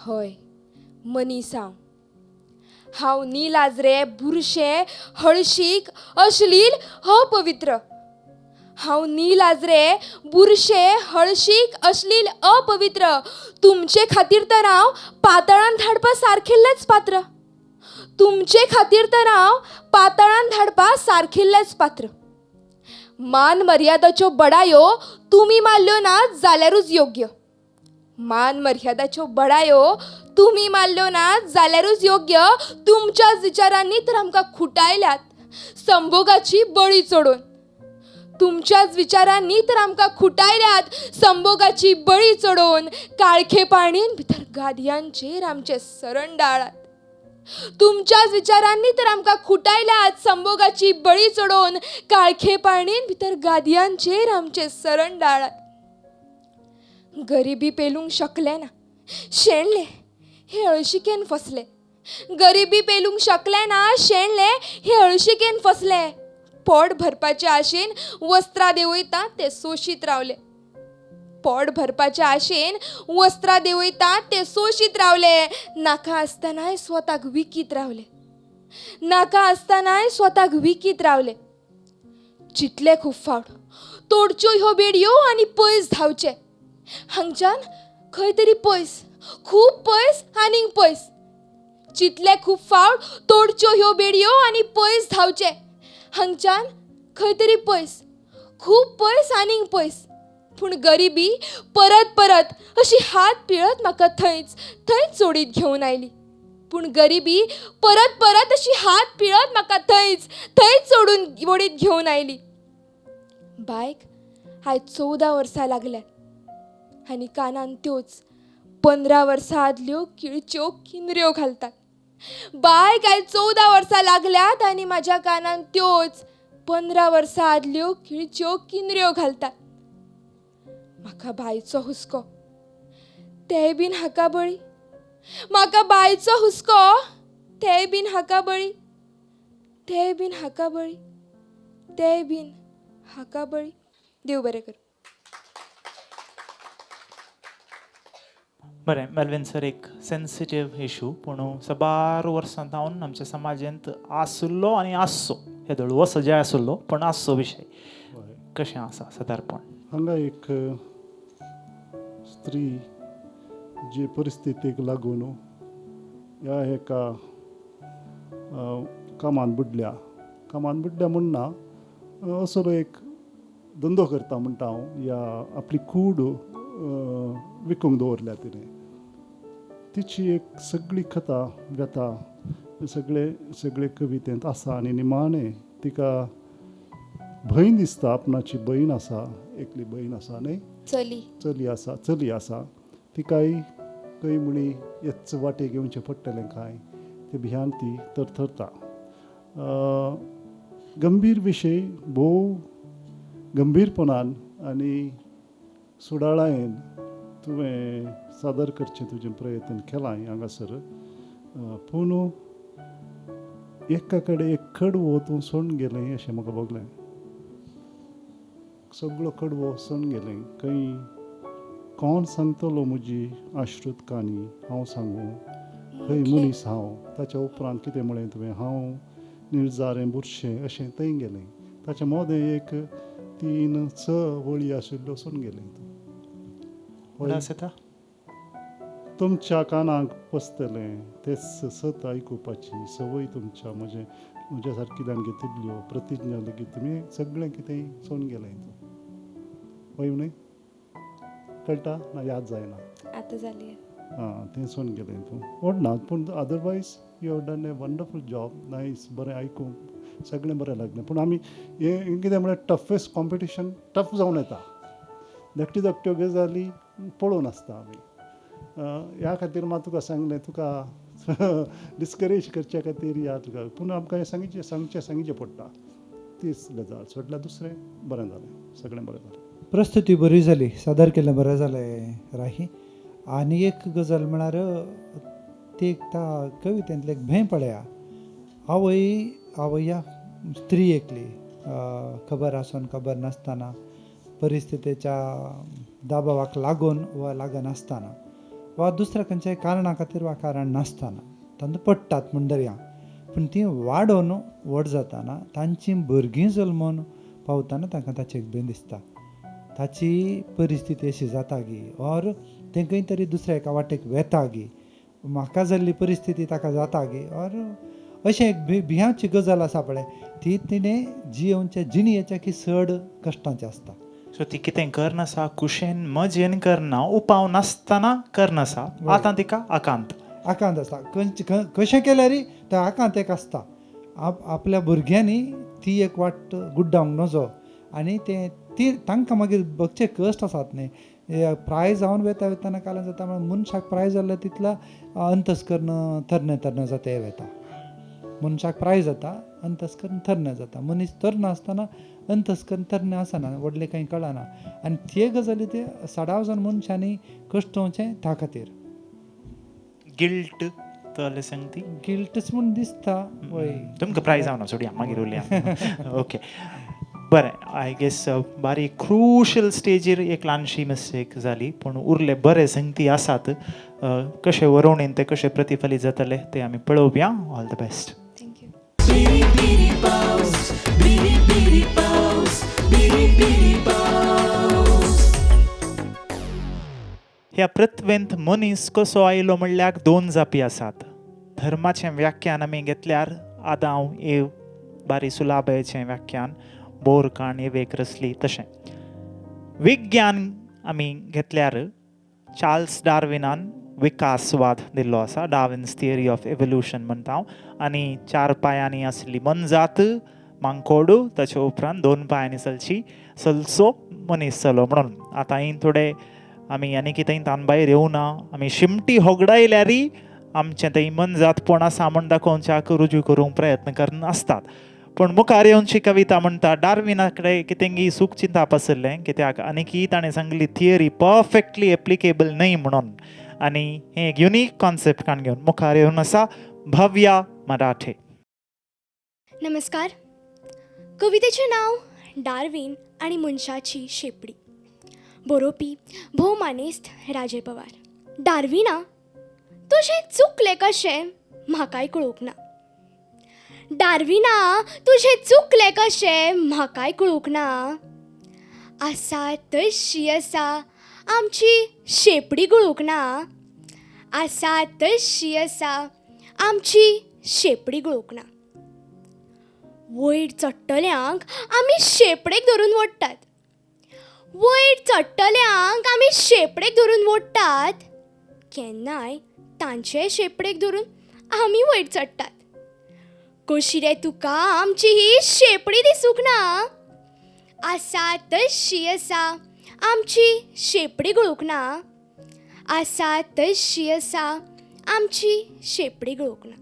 हय मनीस हांव. हांव निलाजरे बुरशें हळशीक अश्लील अपवित्र. हांव निलाजरे बुरशें हळशीक अश्लील अपवित्र. तुमचे खातीर तर हांव पातळान धाडपा सारकिल्लेंच पात्र. तुमचे खातीर तर हांव पातळान धाडपा सारकिल्लेंच पात्र. मान मर्यादाच्यो बडायो तुमी मारल्यो ना जाल्यारूच योग्य. मान मर्यादाच्यो बडायो तुमी मारल्यो ना जाल्यारूच योग्य. तुमच्याच विचारांनी तर आमकां खुटायल्यात संभोगाची बळी चडोवन. तुमच्याच विचारांनी तर आमकां खुटायल्यात संभोगाची बळी चडोवन. काळखे पाणीन भितर गादयांचेर आमचे सरण डाळात. तुमच्याच विचारांनी तर आमकां खुटायल्यात संभोगाची बळी चडोवन. काळखे पाणीन भितर गादयांचेर आमचे सरण डाळात. गरिबी पेलूंक शकले ना शेणले हे हळशिकेन फसले. गरिबी पेलूंक शकले ना शेणले हे हळशिकेन फसले. पोट भरपाचे आशेन वस्त्रां देंवयता ते सोशीत रावले. पोट भरपाचे आशेन वस्त्रां देंवयता ते सोशीत रावले. नाका आसतनाय स्वताक विकीत रावले. नाका आसतनाय स्वताक विकीत रावले. चितले खूब फावट तोडच्यो ह्यो बेडयो आनी पयस धांवचें. हांगच्यान खंय तरी पयस, खूब पयस आनीक पयस. चितले खूब फावट तोडच्यो ह्यो बेडयो आनी पयस धांवचें. हांगच्यान खंय तरी पयस, खूब पयस आनीक पयस. पूण गरिबी परत परत अशी हात पिळत म्हाका थंयच थंयच सोडीत घेवन आयली. पूण गरिबी परत परत अशी हात पिळत म्हाका थंयच थंयच सोडून ओडीत घेवन आयली. बायक आयज 14 वर्सां लागल्यात आनी कानान त्योच 15 वर्सां आदल्यो किळच्यो किंद्र्यो घालतात. बायक आयज 14 वर्सां लागल्यात आनी म्हाज्या कानान त्योच 15 वर्सां आदल्यो किळच्यो किंद्र्यो घालतात. म्हाका बायचो हुस्को तेय बीन हाका बळी. म्हाका बायचो हुस्को तेय बीन हाका बळी. तेय बीन हाका बळी. तेय बीन हाका बळी. देव बरें करूं. बरें मेल्विन सर, एक सेन्सिटीव इशू पूण साबार वर्सां जावन आमच्या समाजांत आसलो आनी आसचो, हे दळवो सजाय आसलो पूण आसचो विशय कशें आसा सादारणपण? हांगा एक स्त्री जे परिस्थितीक लागून ह्या एका कामान बुडल्या, कामान बुडल्या म्हण ना, असो एक धंदो करता म्हणटा हांव, या आपली कूड विकूंक दवरल्या तिणें. तिची एक सगळी कथा व्यथा सगळे सगळे कवितेंत आसा आनी निमाणें तिका भंय दिसता. आपणाची भयण आसा, एकली भयण आसा न्हय, चली चली आसा, चली आसा, तिकाय खंय म्हणी हेच वाटे घेवचें पडटलें काय ते भियान ती थरथरता. गंभीर विशय भोव गंभीरपणान आनी सुडाळायेन तुवें सादर करचें तुजें प्रयत्न केलां हांगासर. पूण एका कडेन एक कडवो तूं सोडून गेलें अशें म्हाका भोगलें. सगळो कडवो सोडून गेलें. खंय कोण सांगतलो म्हजी आश्रुत काणी हांव सांगूं, खंय मनीस हांव. ताच्या उपरांत कितें म्हळें तुवें, हांव निर्जारें बुरशें अशें थंय गेलें. ताच्या मोदें एक 3-6 वळी आशिल्ल्यो सोडून गेलें तूं. तुमच्या कानाक पसतलें तें सत आयकुपाची संवय तुमच्या म्हजें म्हज्या सारकिल्यान घेतिल्ल्यो प्रतिज्ञा लेगीत तुमी सगळें कितें सोडून गेलें तूं. हय न्हय, कळटा ना, याद जायना आतां जाली. आं, तें सोडून गेलें तूं. व्हड ना, पूण otherwise you have done a wonderful job. Nice, बरें आयकूंक सगळें बरें लागलें. पूण आमी हें कितें म्हळ्यार टफेस्ट कॉम्पिटिशन टफ जावन येता. धाकट्यो धाकट्यो गजाली पळोवन आसता आमी. ह्या खातीर मात तुका सांगलें, तुका डिस्करेज करच्या खातीर या तुका, पूण आमकां हें सांगचें सांगचें सांगचें पडटा. तीच गजाल सोडल्यार दुसरें बरें जालें, सगळें बरें जालें. प्रस्तुती बरी जाली, सादर केल्लें बरें जालें राही. आनी एक गजाल म्हळ्यार ती एक त्या कवितेंतलें एक भंय पळया, आवय आवया स्त्री एकली खबर आसून खबर नासतना परिस्थितीच्या दबावाक लागून वा लागनासतना वा दुसऱ्या खंयच्याय कारणा खातीर वा कारण नासतना तांकां पडटात म्हूण दरया, पूण ती वाडोवन व्हड जाताना तांची भुरगीं जल्मून पावतना तांकां ताचें एक भंय दिसता, ताची परिस्थिती अशी जाता गी ऑर तें खंय तरी दुसऱ्या एका वाटेक वेता गी, म्हाका जाल्ली परिस्थिती ताका जाता गी, ऑर अशें एक भियाची गजाल आसा पळय, ती तिणें जियोवच्या जिणयेच्या की चड कश्टांचें आसता. सो ती कितें करनासा, कुशेन मजेन करना, उपाव नासतना करनासा, आतां तिका आकांत आकांत आसता. कशें केल्यार त्या आकांत एक आसता. आपल्या भुरग्यांनी ती एक वाट गुड्डावंक नजो आनी ते ती तांकां मागीर बगचे कश्ट आसात न्ही, प्राय जावन वेता वेतना काल्यान जाता म्हळ्यार मनशाक प्राय जाल्लो तितलो अंतस्कर्ण तरणे तरणे जाता वेता. मनशाक प्राय जाता अंतस्कर्ण तरणे जाता. मनीस तरणो आसतना अंतस्कर्ण तरणे आसना, व्हडलें कांय कळना आनी ते गजाली ते सडाव जावन मनशांनी कश्टोवचें त्या खातीर गिल्ट दिसतलें संगती गिल्टच म्हूण दिसता वय. तुमकां प्रायज जावना सोडया मागीर उलया. ओके बरें, I guess बारीक क्रुशल स्टेजीर एक ल्हानशी मिस्टेक जाली पूण उरले बरे संगती आसात. कशें वरोवणेन ते कशें प्रतिफलीत जातले ते आमी पळोवया. All the best. Thank you. बिरी बिरी पावस, बिरी बिरी पावस, बिरी बिरी पावस. ह्या पृथ्वेंत मनीस कसो आयलो म्हणल्यार दोन जापी आसात. धर्माचें व्याख्यान आमी घेतल्यार आदांव एव बारी सुलाबायेचें व्याख्यान बोर काण एवेक रसली तशें. विज्ञान आमी घेतल्यार चार्ल्स डार्विनान विकासवाद दिल्लो आसा, डार्विन्स थियरी ऑफ एवोल्युशन म्हणटा हांव. आनी चार पांयांनी आसली मनजात मांकोडू, ताचे उपरांत दोन पांयांनी चलची चलचो मनीस चलो म्हणून. आतां ही थोडे आमी आनी कितें तान भायर येवना, आमी शिमटी होगडायल्यारय आमचें थंय मनजातपण आसा म्हण दाखोवच्याक रुजू करूंक प्रयत्न करन आसतात. पूण मुखार येवची कविता म्हणटा डार्विना कडेन कितेंगी सूख चिंताप आशिल्लें कित्याक आनीकी ताणें सांगली थियरी परफेक्टली एप्लिकेबल न्हय म्हणून. आनी हें एक युनीक कॉन्सेप्ट काण घेवन मुखार येवन आसा भव्या मराठे. नमस्कार. कवितेचें नांव डार्विन आनी मनशाची शेंपडी. बरोवपी भोव मानेस्त राजय पवार. डार्विना तुजें चुकलें कशें म्हाकाय कळूंक ना. डार्विना तुजें चुकलें कशें म्हाकाय कळूंक ना. आसा तशी आसा आमची शेंपडी गळूंक ना. आसा तशी आसा आमची शेंपडी गळूंक ना. वयर चडटल्यांक आमी शेंपडेक धरून ओडटात. वयर चडटल्यांक आमी शेंपडेक धरून ओडटात. केन्नाय तांचे शेंपडेक धरून आमी वयर चडटात. कशी रे तुका आमची ही शेंपडी दिसूंक ना. आसा तशी आसा आमची शेंपडी गळूंक ना. आसा तशी आसा आमची शेंपडी गळूंक ना.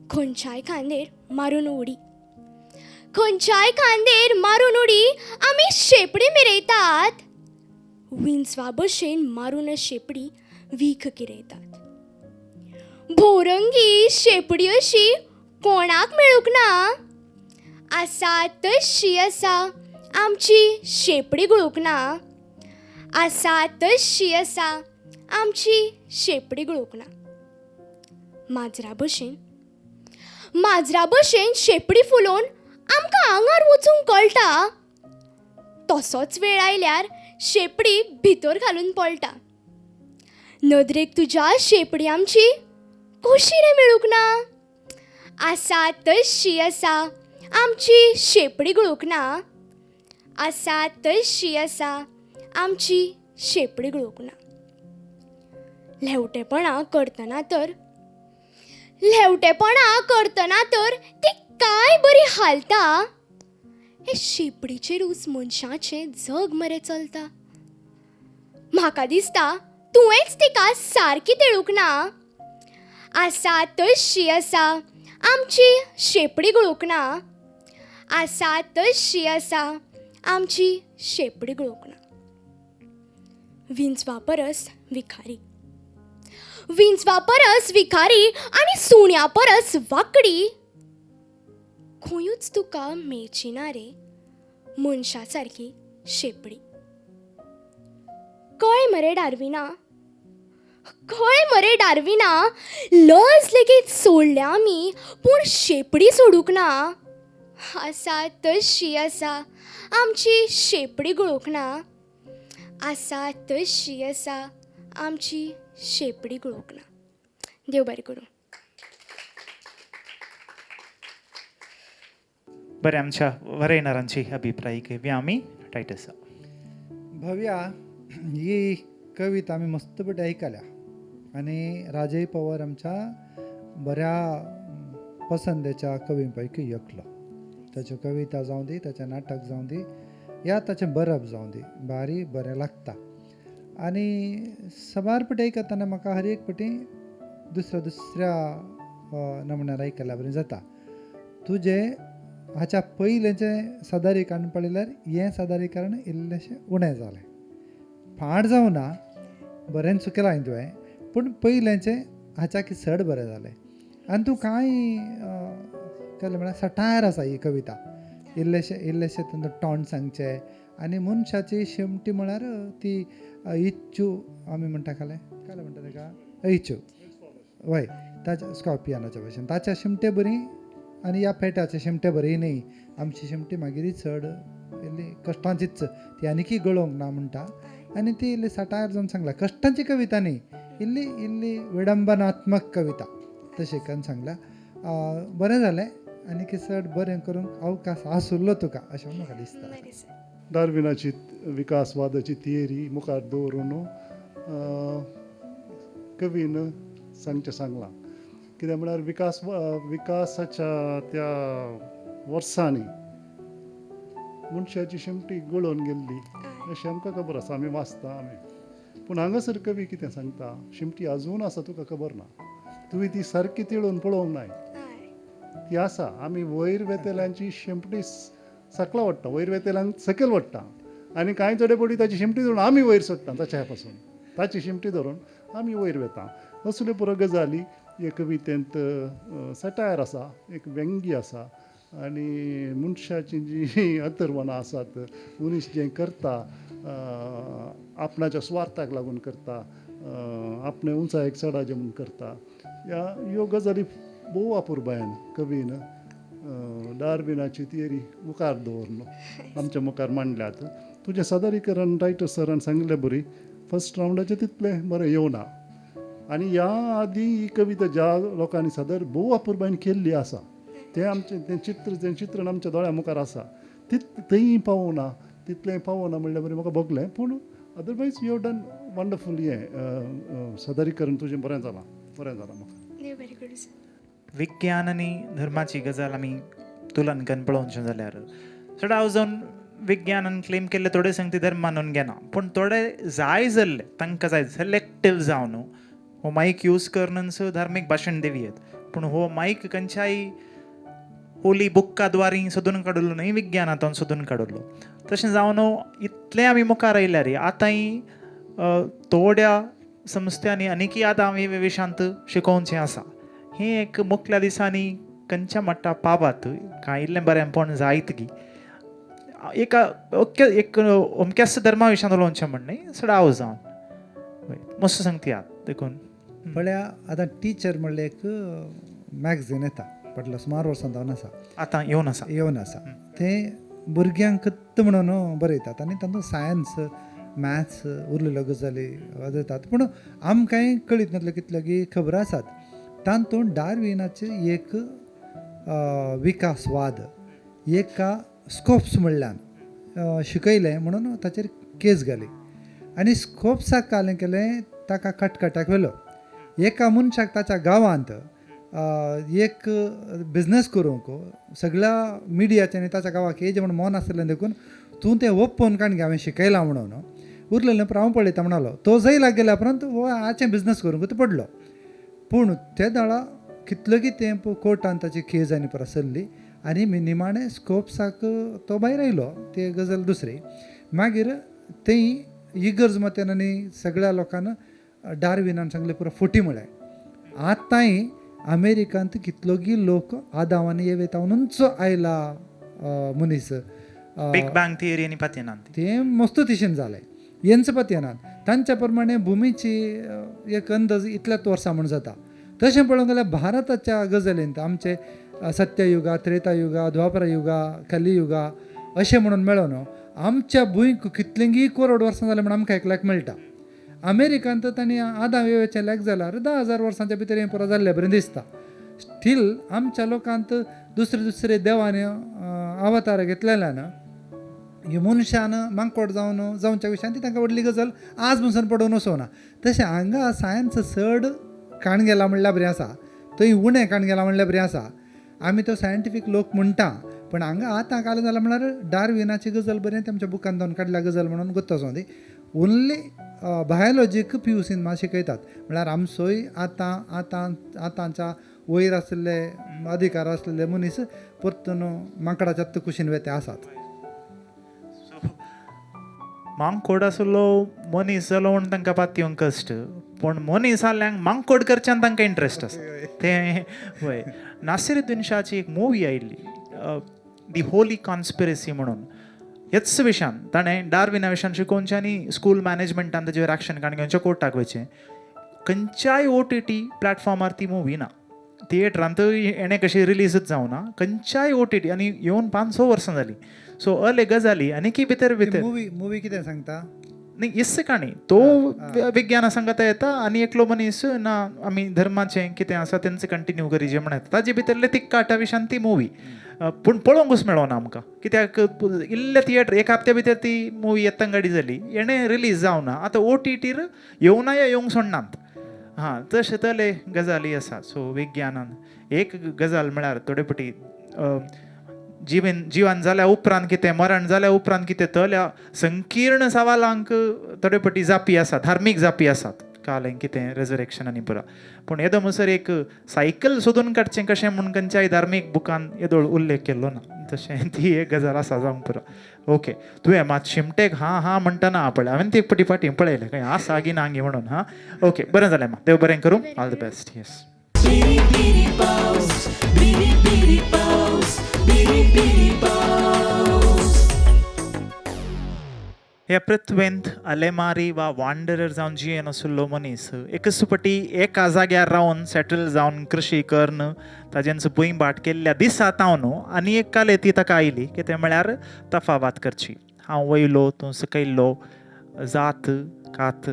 खंयच्याय खांदेर मारून उडी, खंयच्याय खांदेर मारून उडी आमी शेंपडी मिरयतात. विंचवा भशेन मारून शेंपडी वीख किरयतात. भोरंगी शेंपडी अशी कोणाक मेळूंक ना. आसा तशी आसा आमची शेंपडी गळूंक ना. आसा तशी आसा आमची शेंपडी गळूंक ना. माजरा भशेन माजरा भशेन शेंपडी फुलोवन आमकां आंगार वचूंक कळटा. तसोच वेळ आयल्यार शेंपडी भितर घालून पळटा. नदरेक तुज्या शेंपडी आमची कशी रे मेळूंक ना. आसा तशी आसा आमची शेंपडी गळूंक ना. आसा तशी आसा आमची शेंपडी गळूंक ना. ल्हेंवटेपणां करतना तर ल्हेंवटेपणां करतना तर ती काय बरी हालता. हे शेंपडीचेरूच मनशाचें जग मरे चलता. म्हाका दिसता तुवेंच तिका सारकी तेळूंक ना. आसा तशी आसा आमची शेंपडी गळूंक ना. आसा तशी आसा आमची शेंपडी गळूंक ना. विंचवा परस विखारी, विंचवा परस विखारी आनी सुण्या परस वांकडी. खंयूच तुका मेळची ना रे मनशा सारकी शेंपडी. कळ्ळें मरे डार्विना, कळ्ळें मरे डार्विना, लज लेगीत सोडल्या आमी पूण शेंपडी सोडूंक ना. आसा तशी आसा आमची शेंपडी गळूंक ना. आसा तशी आसा आमची शेंपडी गळूंक ना. देव बरें करूं. बरें, आमच्या वरयणारांची अभिप्राय घेवया आमी. टायटस. भव्या, ही कविता आमी मस्त पटी आयकल्या आनी राजय पवार आमच्या बऱ्या पसंदेच्या कवीं पैकी एकलो. ताच्यो कविता जावं दी, ताचें नाटक जावं दी, या ताचें बरप जावं दी, बारी बरें लागता. आनी साबार पटी आयकतना म्हाका हर एक पटी दुसऱ्या दुसऱ्या नमुन्यार आयकल्या बरें जाता. तुजें हाच्या पयलेंचें सादारीकरण पळयल्यार हें सादारीकरण इल्लेशें उणें जालें. फाट जावना, बरेंच चुकलां हांवें तुवें, पूण पयलेंचें हाच्याकी चड बरें जालें. आनी तूं कांय केलें म्हळ्यार सटायर आसा ही कविता, इल्लेशें इल्लेशें तांचो टोंट सांगचें आनी मनशाची शेमटी म्हळ्यार ती इच्छू आमी म्हणटा खालें कालें म्हणटा ताका इच्छू वय ताच्या स्कॉर्पियनाच्या भशेन ताच्या शिमटे बरी आनी ह्या पेट्याच्या शिमटे बरी न्ही. आमची शिमटी मागीर चड इल्ली कश्टांचीच, ती आनीकय गळोवंक ना म्हणटा आनी ती इल्ली सटायर जावन सांगला. कश्टांची कविता न्ही, इल्ली इल्ली विडंबनात्मक कविता तशें करून सांगला. बरें जालें, आनीक चड बरें करूंक अवकाश आसुल्लो तुका अशें म्हाका दिसता. डार्विनाची विकासवादाची थियरी मुखार दवरून कवीन सांगचें सांगलां. कित्याक म्हळ्यार विकासाच्या त्या वर्सांनी मनशाची शेमटी गळोवन गेल्ली अशें आमकां खबर आसा, आमी वाचता आमी. पूण हांगासर कवी कितें सांगता, शिमटी आजून आसा तुका खबर ना, तुवें ती सारकी तिळून पळोवंक नाय, ती आसा. आमी वयर वेतेल्यांची शेंपटी सकला वडटा, वयर वेतेल्यांक सकयल वडटा आनी कांय थोडे पडी ताची शिमटी धरून आमी वयर सोडटा, ताच्या पासून ताची शिमटी धरून आमी वयर वेता. असल्यो पुरो गजाली हे कवितेंत सटायर आसा, एक व्यंगी आसा आनी मनशाची जी अतर्वणां आसात, मनीस जें करता आपणाच्या स्वार्थाक लागून करता, आपणे उंचायेक चडाचें म्हूण करता, ह्या ह्यो गजाली भोव अपुरबायेन कवीन डार्विनाची थियरी मुखार दवरून आमच्या मुखार मांडल्यात. तुजें सादरीकरण रायटर सरान सांगिल्ले बरी फर्स्ट रावंडाचें तितलें बरें येवना आनी ह्या आदी ही कविता ज्या लोकांनी सादर भोव अपुरबायेन केल्ली आसा तें आमचें तें चित्र तें चित्रण आमच्या दोळ्या मुखार आसा, थंय पावना तितलें पावना म्हणल्यार बरें म्हाका भोगलें. पूण otherwise you have done wonderful. हें सादरीकरण तुजें बरें जालां, बरें जालां म्हाका. विज्ञान आनी धर्माची गजाल आमी तुलन करून पळोवचें जाल्यार चडाव जावन विज्ञानान क्लेम केल्ले थोडे संगती धर्म मानून घेना, पूण थोडे जाय जाल्ले तांकां जाय सिलेक्टीव जावन हो मायक यूज करून धार्मीक भाशण दिवयेत, पूण हो मायक खंयच्याय होली बुक्का द्वारी सोदून काडलो न्हय, विज्ञानांतून सोदून काडलो. तशें जावन इतलें आमी मुखार आयल्यार आतांय थोड्या संस्थांनी आनीकय आतां आमी विशांत शिकोवचें आसा. हें एक मुखल्या दिसांनी खंयच्या मट्टा पावात कांय इल्लें बरेंपण जायत गी एका ओके एक अमक्याच धर्मा विशयांत उलोवचें म्हण न्ही, चडाव जावन मस्त सांगता देखून. पळया आतां टिचर म्हणलें एक मॅगझीन येता फाटल्या सुमार वर्सां जावन आसा, आतां येवन आसा, येवन आसा. तें भुरग्यांक म्हणून बरयतात आनी तातूंत सायन्स मॅथ्स उरलेल्यो गजाली दितात, पूण आमकांय कळीत नासल्यो कितल्यो की खबर आसात. तातूंत डार्विनाचे एक विकासवाद एका स्कोप्स म्हणल्यान शिकयलें म्हणून ताचेर केस घाली आनी स्कोप्साक कालें केलें ताका कटकटाक व्हेलो. एका मनशाक ताच्या गांवांत एक बिजनस करूंक सगळ्या मिडियाच्यानी आनी ताच्या गांवाक येजे म्हण मन आसलें देखून तूं तें ओपोवन काडून हांवें शिकयलां म्हणून उरलेलें हांव पळयता म्हणालो. तो जैलाक गेल्या उपरांत हो हाचें बिजनस करूंक तो पडलो, पूण ते दाळा कितलो की तेंप कोर्टान ताची केज आनी परत सरली आनी निमाणें स्कोप्साक तो भायर आयलो. ती गजाल दुसरी. मागीर थंय इगर्ज मत्यान आनी सगळ्या लोकांना डार्विनान सांगलें पुरो फटी म्हळ्यार. आतांय अमेरिकांत कितलोगी लोक आदाव आनी एवेतावनूच आयला मनीस. बिग बँग थियरी आनी पातयेनात तें मस्त तिशेन जालें हेंच पातयेनात. तांच्या प्रमाणे भुमीची एक अंदाज इतल्याच वर्सां म्हूण जाता. तशें पळोवंक गेल्यार भारताच्या गजालींत आमचे सत्ययुगा, त्रेतायुगा, द्वापरयुगा, कलियुगा अशें म्हणून मेळोन आमच्या भूंयक कितलेंगी करोड वर्सां जालें म्हूण आमकां एकल्याक मेळटा. अमेरिकांत तांणी आदां वेवेचें लेख जाल्यार 10,000 वर्सांच्या भितर हें पुरो जाल्ले बरें दिसता. स्टील आमच्या लोकांत दुसरे दुसरे देवांनी अवतार घेतलेल्यान ही मनशान मांकोड जावन जावच्या विशयान ती तांकां व्हडली गजाल आज पसून पडोवन वचोना. तशें हांगा सायन्स चड काण गेला म्हणल्यार बरें आसा, थंय उणें काण गेला म्हणल्यार बरें आसा. आमी तो सायंटिफीक लोक म्हणटा, पूण हांगा आतां काल जालां म्हणल्यार डार्विनाची गजाल बरें तेमच्या बुकान जावन काडल्या गजाल म्हणून गोत्ता जावं दी. ओन्ली बायोलॉजीक पी यू सीन मात शिकयतात म्हळ्यार आमचोय आतां आतां आतांच्या वयर आशिल्ले अधिकार आसलेले मनीस परतून माकडाच्या कुशीन वेते आसात. मांकोड आसलो मनीस जालो म्हूण तांकां पातयेवंक कश्ट, पूण मनीस जाल्ल्यांक मांकोड करच्यान तांकां इंट्रस्ट आसा तें. वय, नासिरुद्दीन शाहची एक मुवी आयिल्ली दी होली कॉन्स्पिरसी म्हणून, ह्याच विशयान ताणें डार्विना विशयान शिकोवचें आनी स्कूल मॅनेजमेंटान ताजेर एक्शन काडून घेवचें, कोर्टाक वयचें. खंयच्याय OTT प्लॅटफॉर्मार ती मुवी ना, थिएटरांत हेणें कशी रिलीजच जावना खंयच्याय OTT, आनी येवन 5-6 वर्सां जालीं. सो अले गजाली आनी की भितर भितर मुवी कितें सांगता न्ही इस काणी तो विज्ञाना सांगता येता आनी एकलो मनीस ना आमी धर्माचें कितें आसा तेंचे कंटिन्यू करी जे म्हणटा ताजे भितरले तिक्काटा विशयान ती मुवी, पूण पळोवंकूच मेळना आमकां, कित्याक इल्ले थिएटर एक हप्त्या भितर ती मुवी येतंगाडी जाली, हेणें रिलीज जावना. आतां OTTर येवना या येवंक सोडनात. हां, तशें तले गजाली आसा. सो विज्ञानान एक गजाल म्हळ्यार थोडे फावटी जिवन जाल्या उपरांत कितें, मरण जाल्या उपरांत कितें, तल्या संकीर्ण सवालांक थोडे फावटी जापी आसात, धार्मीक जापी आसात, काल कितें रेजरेक्शन आनी पुरा. पूण येदो म्हणसर एक सायकल सोदून काडचें कशें म्हूण खंयच्याय धार्मीक बुकान येदोळ उल्लेख केल्लो ना, तशें ती एक गजाल आसा जावंक पुरो. ओके, तुवें मात शिमटेक हां हां म्हणटना पळय हांवें ती एक फावटी फाटीं पळयलें खंय आसा गी ना गी म्हणून. हां, ओके, बरें जालें मा, देव बरें करूं, ऑल the best. Yes. ह्या पृथ्वेंत अलेमारी वा वांडरर जावन जियेन आशिल्लो मनीस एकच फावटी एका जाग्यार रावन सेटल जावन कृशी करून ताजेंच भूंयभाट केल्ल्या दिसा तावन आनी एक काले ती ताका आयली कितें म्हळ्यार तफावत करची. हांव वयलो तूं सकयल्लो, जात कात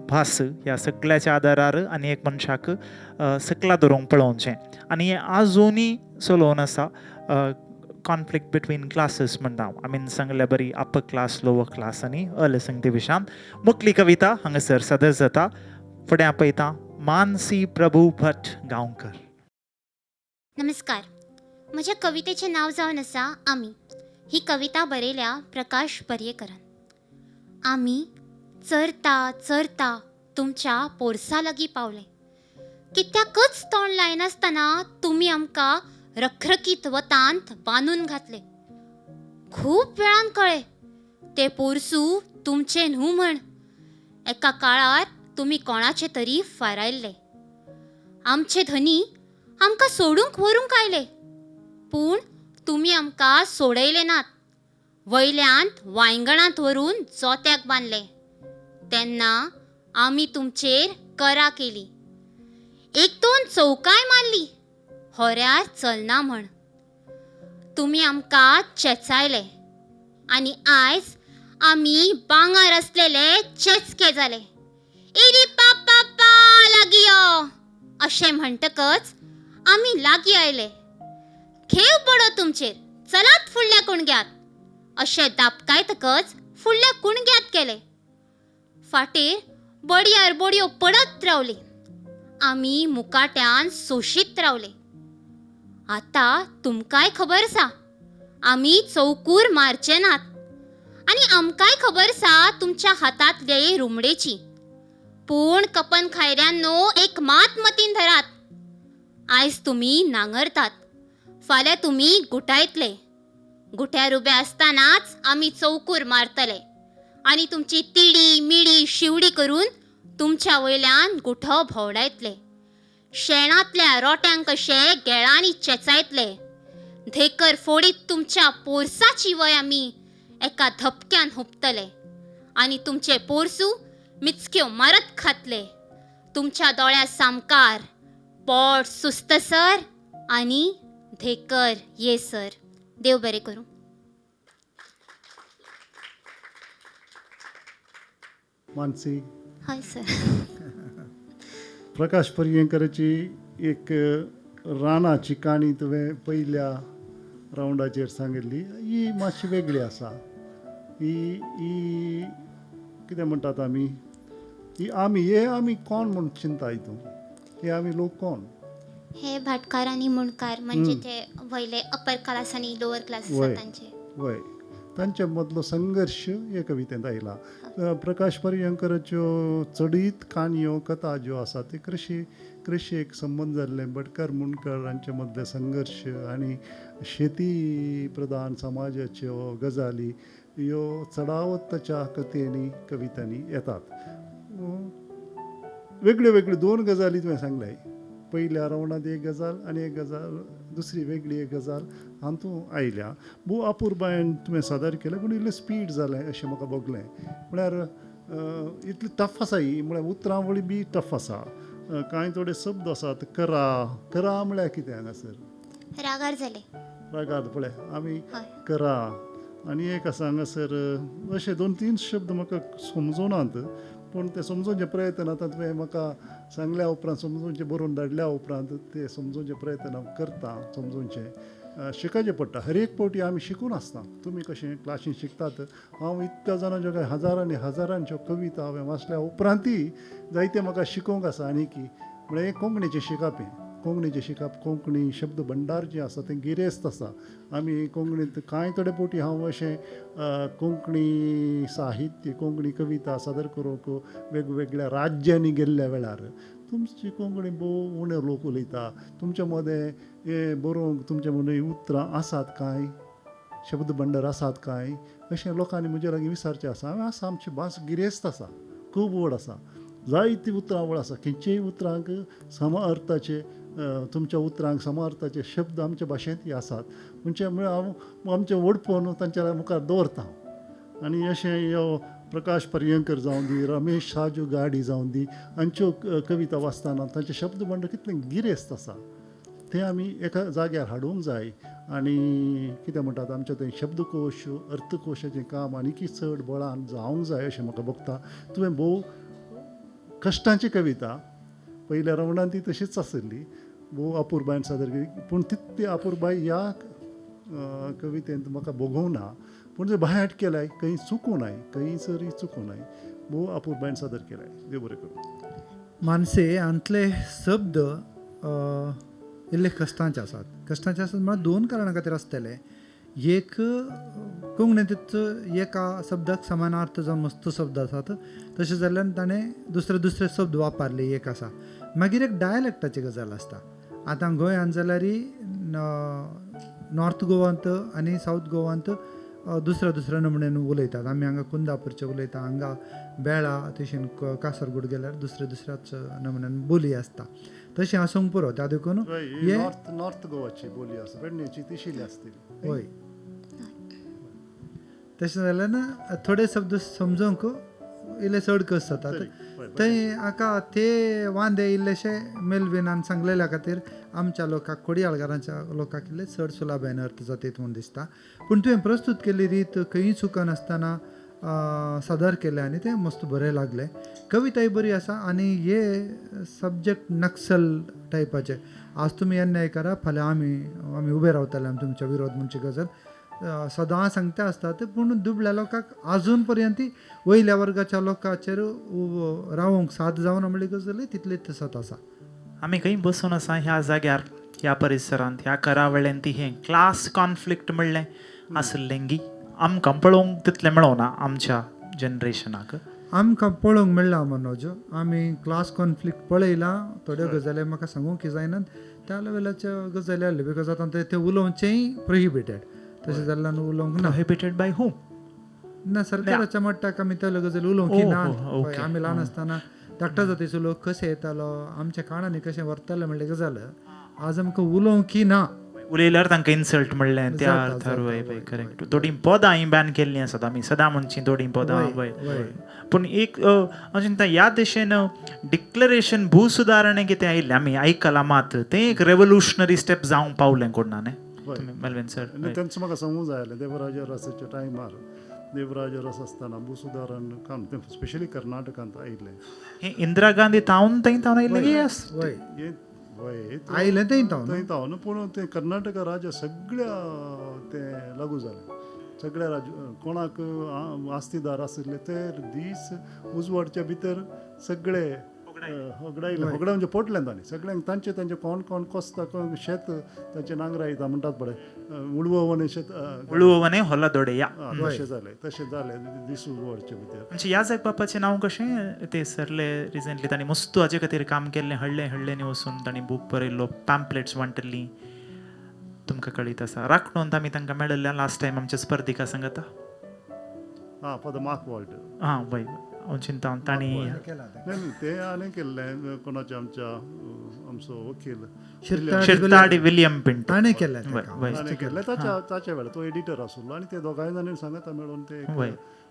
भास ह्या सगळ्याच्या आदारार आनी एक मनशाक सकला धरूंक पळोवचें. आनी हें आजुनूय चलोवन आसा. कॉन्फ्लिक्ट बिटवीन क्लासीस म्हणटा हांव, आमी सांगल्या बरी अपर क्लास लोअर क्लास आनी अल संगती विशयान. मुखली कविता हांगासर सदर जाता. फुडें आपयता मानसी प्रभू भट गांवकर. नमस्कार, म्हज्या कवितेचें नांव जावन आसा आमी. ही कविता बरयल्या प्रकाश पर्येकरान. आमी चरता चरता तुमच्या पोरसा लागीं पावले, कित्याकच तोंड लायनासतना तुमी आमकां रखरखीत वतांत बांदून घातले. खूब वेळान कळ्ळें तें पोरसूं तुमचें न्हू म्हण. एका काळार तुमी कोणाचें तरी फारायल्लें. आमचे धनी आमकां सोडूंक व्हरूंक आयले, पूण तुमी आमकां सोडयले नात. वयल्यान वांयगणांत व्हरून जोत्याक बांदले. तेन्ना आमी तुमचेर करा केली, एक दोन चौकाय मारली, होऱ्यार चलना म्हण. तुमी आमकां चेचायले आनी आयज आमी बांगार आसलेले चेचके जाले. इरी पा पा पा लागीं यो अशें म्हणटकच आमी लागीं आयले. खेव पडो तुमचेर, चलात फुडल्या कुणग्यात अशें दापकायतकच फुडल्या कुणग्यात गेले. फाटीर बडयार बडयो पडत रावली, आमी मुकाट्यान सोशीत रावले. आतां तुमकांय खबर आसा आमी चौकूर मारचे नात, आनी आमकांय खबर आसा तुमच्या हातांतले रुमडेची. पूण कपन खायऱ्यांनो एक मात मतीन धरात, आयज तुमी नांगरतात, फाल्यां तुमी गुटायतले. गुट्यार उबे आसतनाच आमी चौकूर मारतले आनी तुमची तिडी मिडी शिवडी करून तुमच्या वयल्यान गुठो भोंवडायतले. शेणांतल्या रोट्यांक कशे गेळांनी चेचायतले. धेकर फोडीत तुमच्या पोरसाची वय आमी एका धपक्यान हुपतले आनी तुमचे पोरसूं मिचक्यो मारत खातले. तुमच्या दोळ्या सामकार पोट सुस्तसर आनी धेकर ये सर. देव बरें करूं. मानसी. हय सर. प्रकाश पर्येंकराची एक रानाची काणी तुवें पयल्या रावंडाचेर सांगिल्ली, ही मातशी वेगळी आसा. ही ही कितें म्हणटात आमी, ही आमी हे आमी कोण म्हूण चिंता हितून, हे आमी लोक कोण? हे भाटकार आनी मुंडकार म्हणजे ते वयले अपर क्लास आनी लोअर क्लास आसा तांचे. वय, तांचे मदलो संघर्श हे कवितेंत आयला. प्रकाश पर्येंकराच्यो चडीत काणयो कथा ज्यो आसा ते कृशेक संबंद जाल्ले भटकार मुंडकार हांचे मदले संघर्श आनी शेती प्रधान समाजाच्यो गजाली ह्यो चडावत ताच्या कथेंनी कवितांनी येतात. वेगळ्यो वेगळ्यो दोन गजाली तुवें सांगल्याय. पयल्या रावंडांत एक गजाल आनी एक गजाल दुसरी वेगळी एक गजाल हातूंत आयल्या. भोव अपुरबायेन तुवें सादर केलें, पूण इल्लें स्पीड जालें अशें म्हाका भोगलें. म्हळ्यार इतली टफ आसा ही, म्हळ्यार उतरावळी बी टफ आसा. कांय थोडे शब्द आसात, करा करा म्हळ्यार कितें हांगासर? रागार जाले. रागार पळय आमी करा. आनी एक आसा हांगासर अशे 2-3 शब्द म्हाका समजुनात, पूण ते समजोवचे प्रयत्न आतां तुवें म्हाका सांगल्या उपरांत, समजोवचे बरोवन धाडल्या उपरांत ते समजोवचे प्रयत्न हांव करता. समजोवचें शिकचें पडटा. हर एक फावटी आमी शिकून आसता. तुमी कशें क्लासीन शिकतात, हांव इतल्या जाणांच्यो काय हजारांनी हजारांच्यो कविता हांवें वाचल्या उपरांतय जायते म्हाका शिकोवंक आसा. आनी की म्हळ्यार कोंकणीचें शिकप, हें कोंकणीचें शिकप, कोंकणी शब्द भंडार जें आसा तें गिरेस्त आसा. आमी कोंकणींत कांय थोडे फावटी हांव अशें कोंकणी साहित्य, कोंकणी कविता सादर करूंक वेगवेगळ्या राज्यांनी गेल्ल्या वेळार तुमची कोंकणी भोव उणे लोक उलयता, तुमच्या मदें हें बरोवंक तुमच्या मदें उतरां आसात कांय, शब्द भंडार आसात कांय अशें लोकांनी म्हजे लागीं विचारचें आसा. हांवें आसा, आमची भास गिरेस्त आसा, खूब व्हड आसा, जायती उतरावळ आसा. खंयचेय उतरांक सम अर्थाचे, तुमच्या उतरांक सम अर्थाचे शब्द आमच्या भाशेंत आसात. म्हणजे म्हळ्यार हांव आमचें व्हडपण तांच्या मुखार दवरता. आनी अशें ह्यो प्रकाश पर्यंकर जावं दी, रमेश साजू गाडी जावं दी, हांच्यो कविता वाचतना तांचे शब्द भांडार कितलें गिरेस्त आसा तें आमी एका जाग्यार हाडूंक जाय. आनी कितें म्हणटात, आमच्या थंय शब्दकोश, अर्थकोशाचें काम आनीकय चड बळान जावंक जाय अशें म्हाका भोगता. तुवें भोव कश्टांची कविता पयल्या रावंडान ती तशीच आशिल्ली, भोव अपुरबायेन सादर केली, पूण तितली अपुरबाय ह्या कवितेंत म्हाका भोगोवना. पूण जे भायट केलाय खंय चुकूं नाय, खंयसरूय चुकूं नाय, भोव अपुरबायेन सादर केलाय. देव बरें करूं. मानसे हांतले शब्द इल्ले कश्टांचे आसात. कश्टांचे आसात म्हळ्यार दोन कारणां खातीर आसतले. एक, कोंकणींतच एका शब्दाक समानार्थ जावन मस्त शब्द आसात, तशें जाल्ल्यान ताणें दुसरे दुसरे शब्द वापरले एक आसा. मागीर एक डायलॅक्टाची गजाल आसता. आतां गोंयांत जाल्यार नॉर्थ गोवांत आनी सावथ गोवांत दुसऱ्या दुसऱ्या नमुन्यान उलयतात. आमी हांगा कुंदापूरचे उलयता, हांगा बेळा, तशें कासरगोड गेल्यार दुसऱ्या दुसऱ्याच नमुन्यान बोली आसता. तशें आसूंक पुरो त्या देखून नॉर्थ गोवाची बोली आसा, पेडणेची तिशिल्ली आसतली. हय, तशें जाल्यार थोडे शब्द समजूंक इल्ले चड कश्ट जातात. थंय हाका ते वांदे इल्लेशे मेलविनान सांगलेल्या खातीर आमच्या लोकांक, कोडयाळगारांच्या लोकांक इल्ले चड सुलाभायेन अर्थ जाता म्हूण दिसता. पूण तुवें प्रस्तूत केल्ली रीत खंयूय चुकनासतना सादर केलें आनी तें मस्त बरें लागलें. कविताय बरी आसा आनी हे सब्जॅक्ट नक्सल टायपाचे, आज तुमी अन्याय करा फाल्यां आमी आमी उबे रावतले आमी तुमच्या विरोध म्हणची गजाल सदां सांगता आसतात. पूण दुबळ्या लोकांक आजून पर्यंत वयल्या वर्गाच्या लोकांचेर रावोंक साथ जावन म्हणली गजाल तितलीच तसोच आसा. आमी खंय बसून आसा ह्या जाग्यार, ह्या परिसरांत, ह्या करावळेन ती हें क्लास कॉन्फ्लिक्ट म्हणलें आसलें गी आमकां पळोवंक तितलें मेळोना आमच्या जनरेशनाक. आमकां पळोवंक मेळ्ळा मनोज, आमी क्लास कॉन्फ्लिक्ट पळयला. थोड्यो गजाली म्हाका सांगूंक जायनात त्या लेवलाच्यो गजाली आसल्यो, because आतां ते उलोवचेंय प्रोहिबिटेड, तशें जाल्ल्यान उलोवंक ना. प्रोहिबिटेड बाय हूम? ना, सरकाराच्या मट्टाक आमी त्या गजाली उलोवंक ना. आमी ल्हान आसतना धाकटा जातीचो लोक कशें येतालो, आमच्या काणांनी कशें व्हरताले म्हणलें गजाल आज आमकां उलोवंक ना. उलयल्यार तांकां इन्सल्ट म्हणलें त्या अर्थार. वय वय, करेक्ट. थोडीं पदां ही बॅन केल्लीं आसात आमी सदां म्हणची थोडीं पदां. वय, पूण एक हांव चिंता ह्या दिशेन डिक्लरेशन भू सुदारणें कितें आयिल्लें आमी आयकलां मात, तें एक रेवोल्युशनरी स्टेप जावंक पावलें कोण ना न्ही मेलविन सर? तेंच म्हाका सांगूंक जाय आसलें. देवराज रसाच्या टायमार, देवराज रस आसतना भू सुदारण काम तें स्पेशली कर्नाटकांत आयिल्लें. हें इंदिरा गांधी तावन थंय तावन आयिल्लें. वय आयलें थंय तावन थंय तावन, पूण तें कर्नाटक राज्य सगळ्या तें लागू जालें. सगळ्या राज्य कोणाक आस्तीदार आशिल्ले ते दीस उजवाडच्या भितर सगळे होगडायले. होगडाय म्हणजे पोटलें तांणी सगळ्यांक तांचे तांचे कोण कोण कोसता कोण शेत तांचे नांगरायता म्हणटात पळय, उळवणे शेत, उळवणे होला दोडया, तशें जालें, तशें जालें दीस उजवाडचे भितर. म्हणजे ह्या जागबापाचें नांव कशें ते सरले रिसंटली, तांणी मस्त हाजे खातीर काम केल्लें, हडले हडल्यांनी वचून तांणी बूक बरयल्लो, पॅम्पलेट्स वांटल्लीं, तुमकां कळीत आसा. राखणून आमी तांकां मेळिल्ल्या लास्ट टायम आमच्या स्पर्धिका सांगता. आं, फादर मार्क वॉल्टर. आं, वय. हांव चिंता तांणी नाही, ते आनी केल्लें कोणाच्या आमच्या आमचो वकील शिरताडी विलियम पिंटो ताणें केलें ताणें केल्लें ताच्या वेळार तो एडिटर आसलो आनी ते दोगांय जाणांनी सांगाता मेळून ते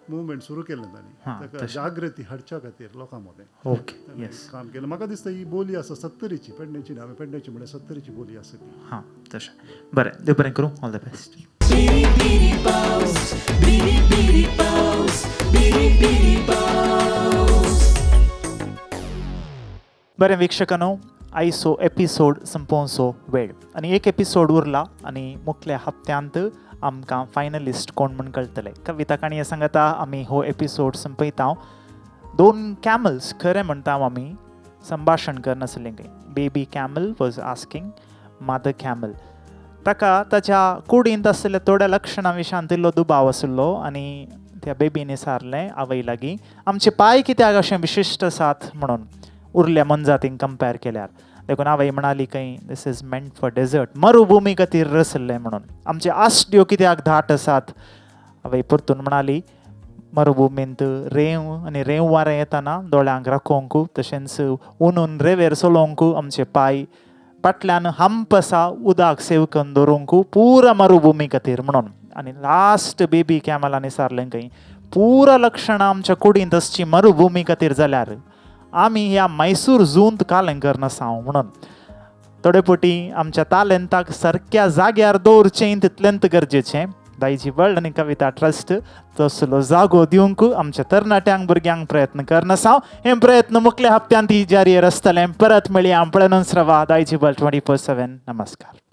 मुवमेंट सुरू केलें तांणी ताका जागृती हाडच्या खातीर लोकां मदें. ओके, येस, काम केलें. म्हाका दिसता ही बोली आसा 70ची, पेडण्याची न्ही, हांवें पेडण्याची म्हळ्यार 70ची बोली आसा ती. हां, तशें बरें, देव बरें करूं, ऑल the best. बरें वीक्षकांनो, आयचो एपिसोड संपोवचो वेळ आनी एक एपिसोड उरला आनी मुखल्या हप्त्यांत आमकां फायनलिस्ट कोण म्हूण कळटले. कविता काणये सांगता आमी हो एपिसोड संपयता. 2 कॅमल्स खरें म्हणटा आमी संभाशण करनासलें खंय. Baby camel was asking mother camel. ताका ताच्या कुडींत आशिल्ल्या थोड्या लक्षणां विशांत इल्लो दुबाव आशिल्लो आनी त्या बेबीन सारलें आवय लागीं, आमचे पांय कित्याक अशें विशिश्ट आसात म्हणून उरल्या मनजातींक कंपेर केल्यार. देखून आवय म्हणाली खंय this is meant for desert, मरुभुमी खातीर रचल्लें म्हणून. आमचे आसड्यो कित्याक धाट आसात? आवय परतून म्हणाली, मरुभुमींत रेंव आनी रेंव वारें येताना दोळ्यांक राखोवंक, तशेंच उनून रेंवेर चलोवंक आमचे पांय फाटल्यान हंप आसा उदक सेव करून दवरूंक पुरा मरुभुमी खातीर म्हणून. आनी लास्ट बेबी कॅमलांनी सारलें खंय पुरा लक्षणां आमच्या कुडींत आसची मरुभुमी खातीर जाल्यार आमी ह्या मैसूर झूंत कालें करनासांव म्हणून. थोडे पटी आमच्या तालेंताक सारक्या जाग्यार दवरचें तितलेंत गरजेचें. दायजी वर्ल्ड आनी कविता ट्रस्ट तसलो जागो दिवंक आमच्या तरणाट्यांक भुरग्यांक प्रयत्न करनासांव. हे प्रयत्न मुखल्या हप्त्यांत ही जारी आसतलें. परत मेळया, पळोवनच रावा दायजी वर्ल्ड 24/7. नमस्कार.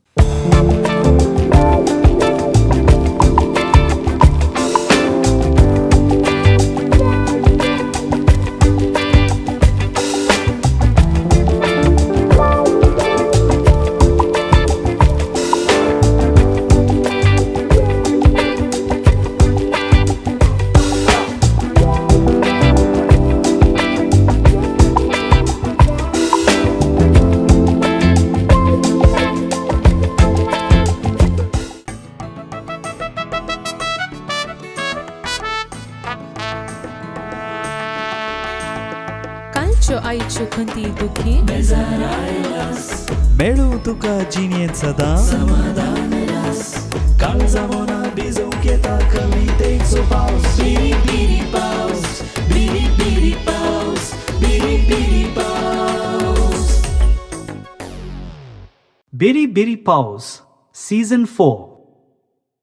आईच्यो खंती दुखी मेळूं तुका जिणेंत सदां समाधान रास, काळजा मना भिजोवंक येता कवितेचो पावस. बिरी बिरी पावस, बिरी बिरी पावस, बिरी बिरी पावस. बिरी बिरी पावस सीझन 4.